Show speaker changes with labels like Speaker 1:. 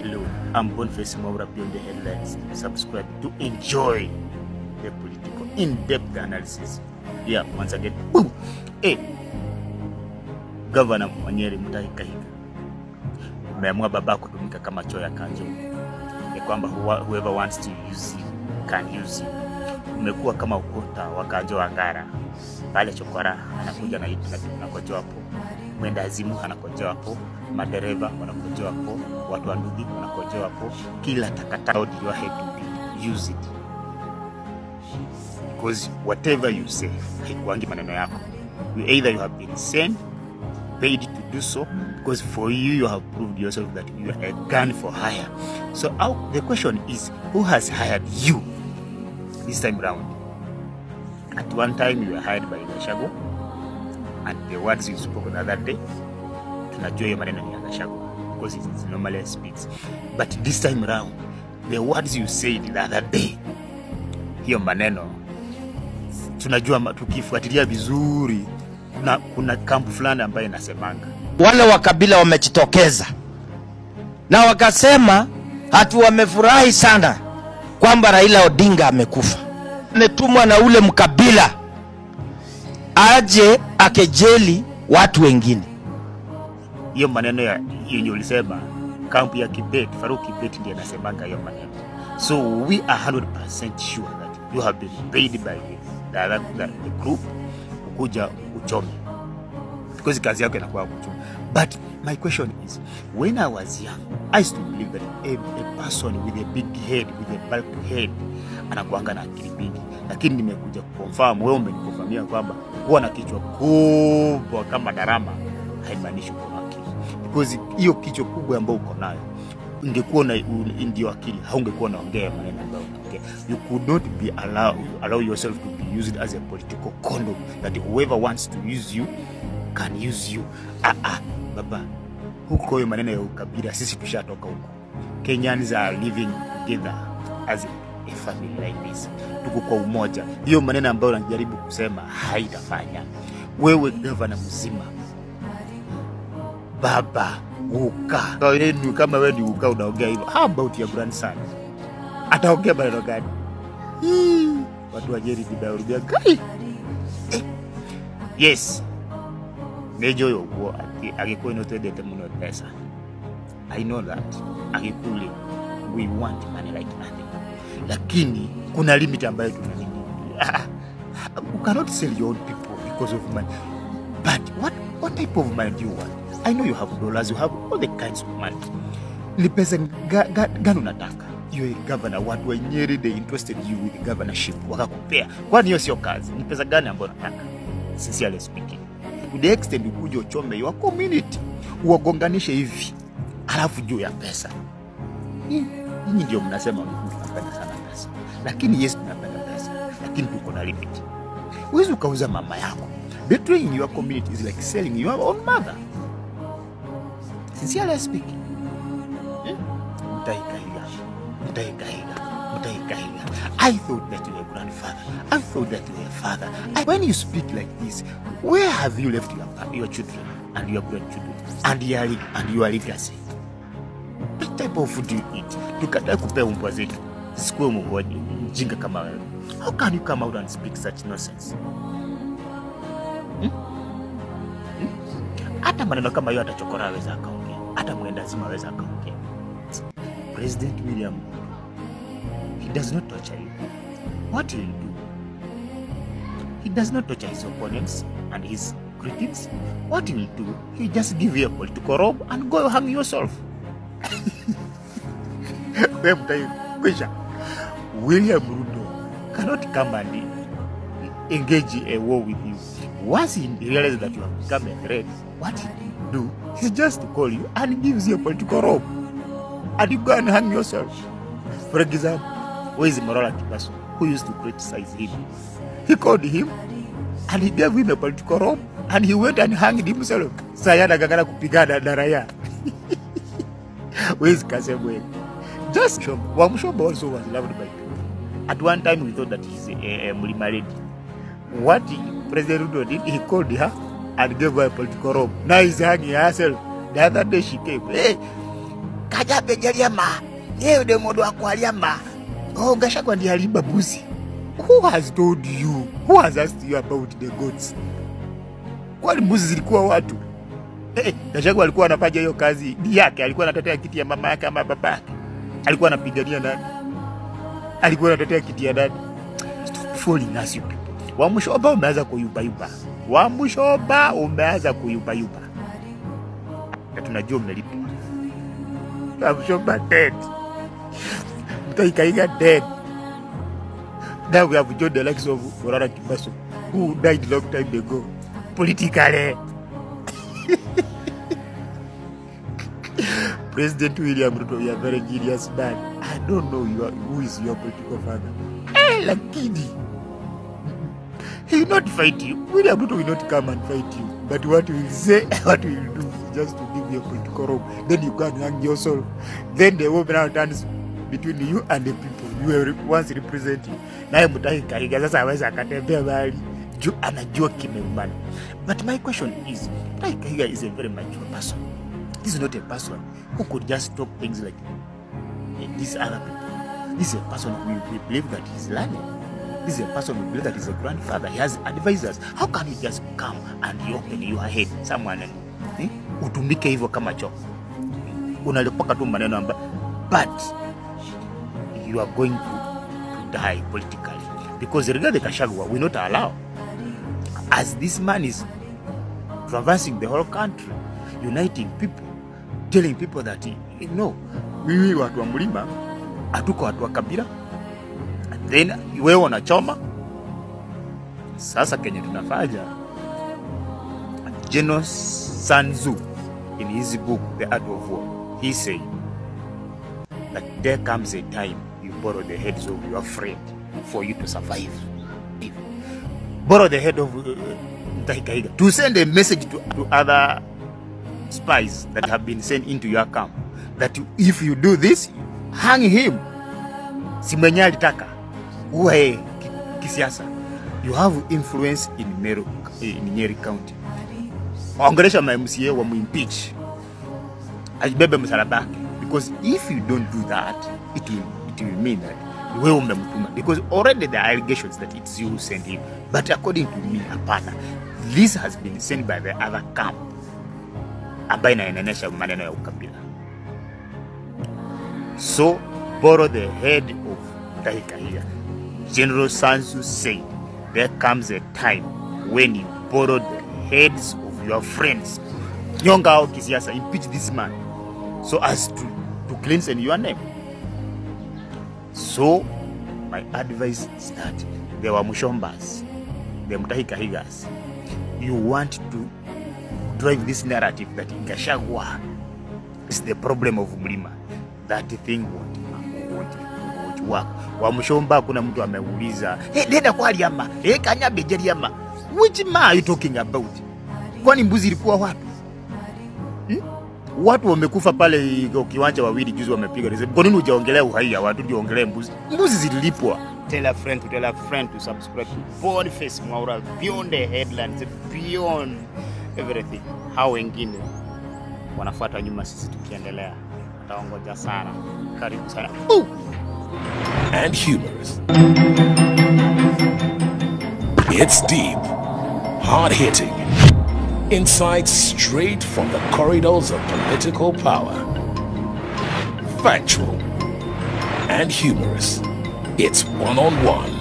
Speaker 1: Hello, I'm Boniface Mwaura, Beyond the Headlines. Subscribe to enjoy the political in-depth analysis. Yeah, once again, boom. Hey, Governor wa Nyeri Mutahi Kahiga, umeamua baba kutumika kama choo ya kanjo, ya kwamba whoever wants to use you can use you. Umekuwa kama ukuta wa kanjo wa Ngara pale, chokora anakuja na anakojoa hapo, mwenda azimu anakojoa hapo, madereva wanakojoa hapo, watu wa nduthi wanakojoa hapo, kila takataka. Your head to be use it, because whatever you say haikuangi maneno yako. You either you have been sent, paid to do so, because for you, you have proved yourself that you are a gun for hire. So the question is, who has hired you this time round? At one time you were hired by Gachagua, and the words you spoke the other day, tunajua hiyo maneno ni ya Gachagua because it is normally speaks. But this time round, the words you said the other day, hiyo maneno tunajua tukifuatilia vizuri kuna kampu fulani ambayo inasemanga
Speaker 2: wale wa kabila wamejitokeza na wakasema hatu wamefurahi sana kwamba Raila Odinga amekufa. Ametumwa na ule mkabila aje akejeli watu wengine.
Speaker 1: Hiyo maneno ya yenye ulisema kampu ya Kibet, Farouk Kibet ndiye anasemanga hiyo maneno. So we are 100% sure that you have been paid by the group kuja uchome, because kazi yako inakuwa kuchoma. But my question is, when I was young, I used to believe that a person with a big head, with a bulk head, anakuanga na akili mingi. Lakini nimekuja kuconfirm, wewe umeniconfirmia kwamba kuwa na kichwa kubwa kama darama haimaanishi uko na akili. Because hiyo kichwa kubwa ambayo uko nayo, ungekuwa na ndio akili, haungekuwa unaongea maneno ambayo unaongea. You could not be allow yourself to be used as a political condom that whoever wants to use you can use you. Baba, huko hiyo maneno ya ukabila sisi tushatoka huko. Kenyans are living together as a family like this. Tuko kwa umoja. Hiyo maneno ambayo unajaribu kusema haitafanya. Wewe governor mzima, baba uka kama wewe ni uka unaongea hivyo, how about your grandson? Ataongea maneno gani? Watu wa Nyeri nimewarudia kai. Yes. Nejo yoguo agikuyu no twendete muno pesa. I know that. Agikuyu we want money like nothing. Lakini kuna limit ambayo tunanini. You cannot sell your own people because of money. But what type of money do you want? I know you have dollars, you have all the kinds of money. Ni pesa gani unataka? You are a governor, watu wa Nyeri they interested you with governorship, wakakupea. Kwani hiyo sio kazi? Ni pesa gani ambayo unataka? Sincerely speaking. To the extent ukuje uchome your community, uwagonganishe hivi, alafu juu ya pesa. Nyinyi ndio mnasema tunapenda sana pesa. Lakini yes, tunapenda pesa, lakini tuko na limit. Huwezi ukauza mama yako. Betraying your community is like selling your own mother. Sincerely speaking. Mutahi Kahiga, Mutahi Kahiga, Mutahi Kahiga. I thought that you were grandfather. I thought that you were father. When you speak like this, where have you left your children and your grandchildren and your legacy? What type of food do you eat? Tukatae kupea umbwa zetu. Sikuwe mjinga kama wewe. How can you come out and speak such nonsense? Hata maneno kama hiyo hata chokora aweza akaongea, hata mwenda azimu aweza akaongea. President William, he does not torture you. What he will do? He does not torture his opponents and his critics. What he will do? He just give you a political robe and go hang yourself. William Ruto cannot come and engage a war with you. Once he realizes that you have become a threat, what he will do is just to call you and gives you a political robe. And you go and hang yourself. For example, where is Morola Kibaso, who used to criticize him? He called him and he gave him a political robe and he went and hanged himself. Sayana gagana kupigana na raia. Where is Kasebwe? Just Wamuchomba also was loved by people. At one time we thought that he's a Mulima lady. What President Ruto did, he called her and gave her a political robe. Now he's hanging herself. The other day she came. Hey, Kajabe ma. Yeye ndio mundu akwaria ma. Oh, Gachagua ndiye aliiba mbuzi. Who has told you? Who has asked you about the goats? Kwani mbuzi zilikuwa watu? Eh, Gachagua alikuwa anafanya hiyo kazi yake, alikuwa anatetea kiti ya mama yake ama baba yake. Alikuwa anapigania nani? Alikuwa anatetea kiti ya nani? Stop fooling us, you people. Wamuchomba umeanza kuyubayuba. Wamuchomba umeanza kuyubayuba. Na tunajua umelipwa. Wamuchomba dead. Mutahi Kahiga dead. Now we have joined the likes of Morara Kebaso, who died long time ago. Politically. President William Ruto, you are very genius man. I don't know who is your political father. Eh, lakini he will not fight you. William Ruto will not come and fight you. But what he will say, what he will do is just to give you a political rope. Then you can hang yourself. Then the woman now turns between you and the people you are once representing. Naye Mutahi Kahiga sasa hawezi akatembea mahali juu anajua kimeumana. But my question is, Mutahi Kahiga is a very mature person. This is not a person who could just talk things like these other people. This is a person who we believe that he's learning. This is a person who believes that he's a grandfather. He has advisors. How can you just come and you open your head someone and utumike hivyo kama choo? Unalipaka tu maneno ambayo, but you are going to die politically, because Rigathi Gachagua will not allow, as this man is traversing the whole country, uniting people, telling people that no, mimi watu wa mlima hatuko watu wa kabila, and then wewe unachoma. Sasa Kenya tunafanya. General Sun Tzu, in his book The Art of War, he said that there comes a time you borrow the heads of your friend for you to survive. Borrow the head of Mutahi Kahiga to send a message to other spies that have been sent into your camp, that if you do this, hang him. Si mwenye alitaka uwe kisiasa. You have influence in Meru, in Nyeri County. Ongelesha ma MCA wa muimpeach, ajibebe msalaba wake. Because if you don't do that, it will mean that wewe umemtuma, because already there are allegations that it's you who sent him. But according to me, hapana. This has been sent by the other camp ambayo inaenesha maneno ya ukabila. So borrow the head of Mutahi Kahiga. General Sun Tzu said there comes a time when you borrow the heads of your friends. Nyonga hao kisiasa, impeach this man so as to cleanse your name. So my advice is that there were Wamuchombas, the Mutahi Kahigas. You want to drive this narrative that Gachagua is the problem of Mlima. That thing won't work. Wamuchomba kuna mtu ameuliza, hey, nenda kwa Liama, hey, Kanyabe Liama. Which ma are you talking about? Kwani mbuzi ilikuwa watu? Watu wamekufa pale kiwanja wawili juzi wamepiga risasi. Kwa nini hujaongelea uhai ya watu ndio ongelee mbuzi? Mbuzi zililipwa. Tell a friend to tell a friend to subscribe to Boniface Mwaura, beyond the headlines, beyond everything. Hao wengine wanafuata nyuma sisi tukiendelea. Wataongoja sana. Karibu sana. Ooh.
Speaker 3: And humorous. It's deep, hard-hitting, insights straight from the corridors of political power. Factual and humorous. It's one-on-one.